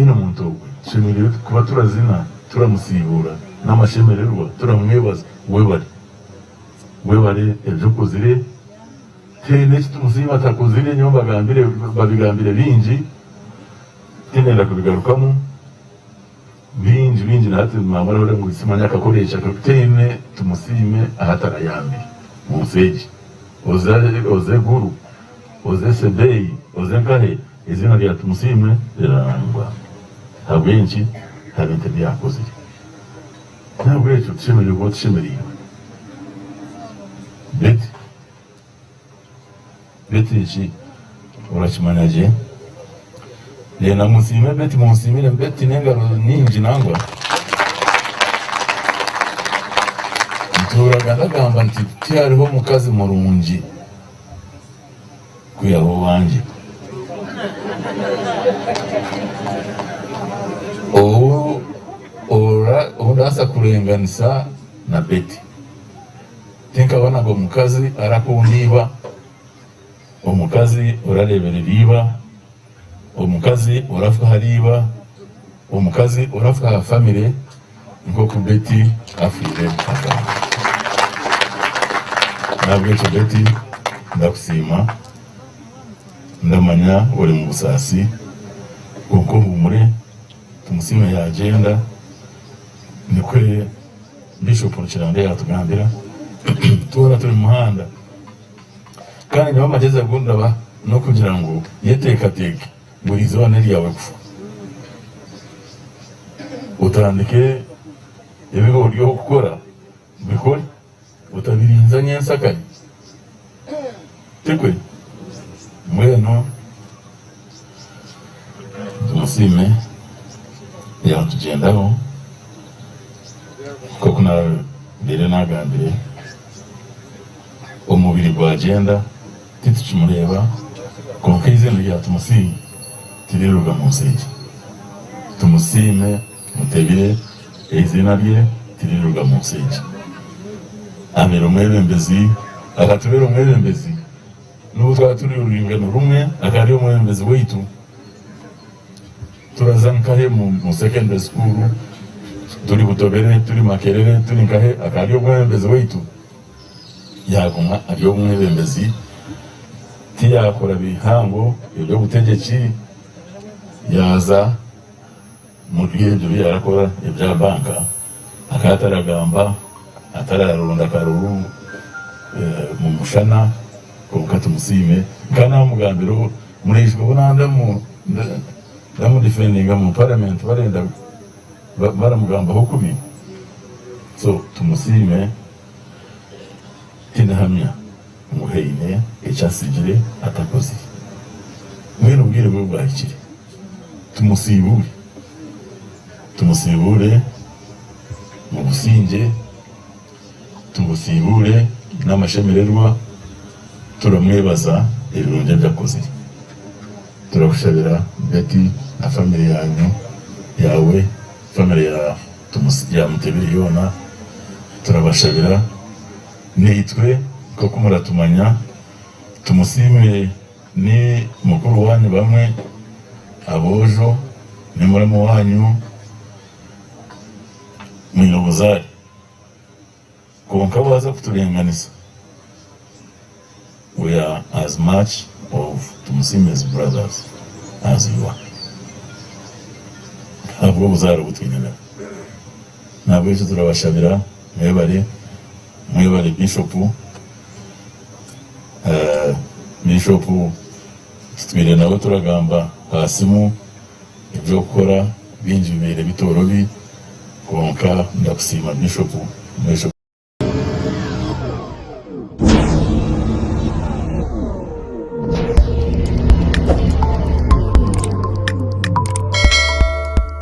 Mbwenu omuntu ogwe tushemereire kuba turazina turamusiibuura n'amashemererwa turamwebaza webare webare ebi okozire tihaine eki Tumusiime atakozire nyowe mbagambire babigambire bingi tindenda kubigarukamu bingi bingi na hati maama arahurira ngu simanya akakora eki tihaine Tumusiime ahu atarayambire omunsi egi oze oze Gulu oze Sebei oze nkahe Eiziina rya Tumusiime rirarangwa ahabw'enki? Aha bintu ebi yaakozire. N'ahabw'ekyo tushemereire kuba tushemereirwe. Betty, Betty eki orakimanya gye. Ndenda ngu nsiime Betty, munsiimire Betty n'engaro nyingi nangwa. Ntuuraga ndagamba nti tihariho mukazi murungi. Kwihaho owangye. Ou ou ndabaasa kurenganisa na Betty. Tinkabonaga omukazi arakunda iba, omukazi orareeberera iba, omukazi orafa ahari iba, omukazi orafa aha famire nk'oku Betty afiire agamba. N'ahabw'ekyo Betty ndakusiima, ndamanya ori mu busaasi kwonka ohuumure, Tumusiime yaagyenda nikwo Bishop Rukirande yaatugambira twona turi mu muhanda. Kandi nyowe amagyezi agu ndabaha n'okugira ngu yeteekateeke ngu eizooba n'eryawe kufa. Otandike ebi ori ow'okukora bikore otabirinza nyensakare. Tikwe? Mbwenu Tumusiime yaatugyendaho nk'oku naabaire naagambire. Omubiri gwagyenda titukimureeba, kwonka eiziina rya Tumusiime tiririruga mu nsi egi. Tumusiime Mutebile eiziina rye tiririruga mu nsi egi. Abeire omwebembezi, akatubeera omwebembezi n'obu twaba turi orwingano rumwe akaba ari omwebembezi waitu. Turaza nkahe mu secondary school, turi Butobere, turi Makerere, turi nkahe akaba ari omwebembezi waitu. Yaaguma ari omwebembezi, tiyaakora bihango eby'obutegyeki, yaaza omuri ebyo bi yaarakora ebya banka, akaba ataragamba, atararonda karuru omu mushana, kwonka tumusiime. Nkaba naamugambira muriijuka obu naaba ndamudifendinga omu paramenti barenda baramugambaho kubi, so tumusiime. Tindihamya ngu haine eki atsigire atakozire. Mbwenu obwire bwe bwahikire, tumusiibuure. Tumusiibuure mu busingye, tumusiibuure n'amashemererwa, turamwebaza ebirungi ebi akozire. Turakushabira Betty na famire yanyu, yaawe, famire ya. Ya Mutebile yoona turabashabira naitwe nk'oku muratumanya tumusiime ni mukuru wanyu bamwe aboojo ni muramu wanyu mwine obuzaare kwonka waaza kuturenganisa we are as much of Tumusiime's brothers as you are ahabw'obuzaare obu twine nabo. Nahabwekyo turabashabira mwebare, mwebare Bishop, Bishop tutwire nawe turagamba aha simu eby'okukora bingi bibaire bitoorobi kwonka ndakusiima Bishop.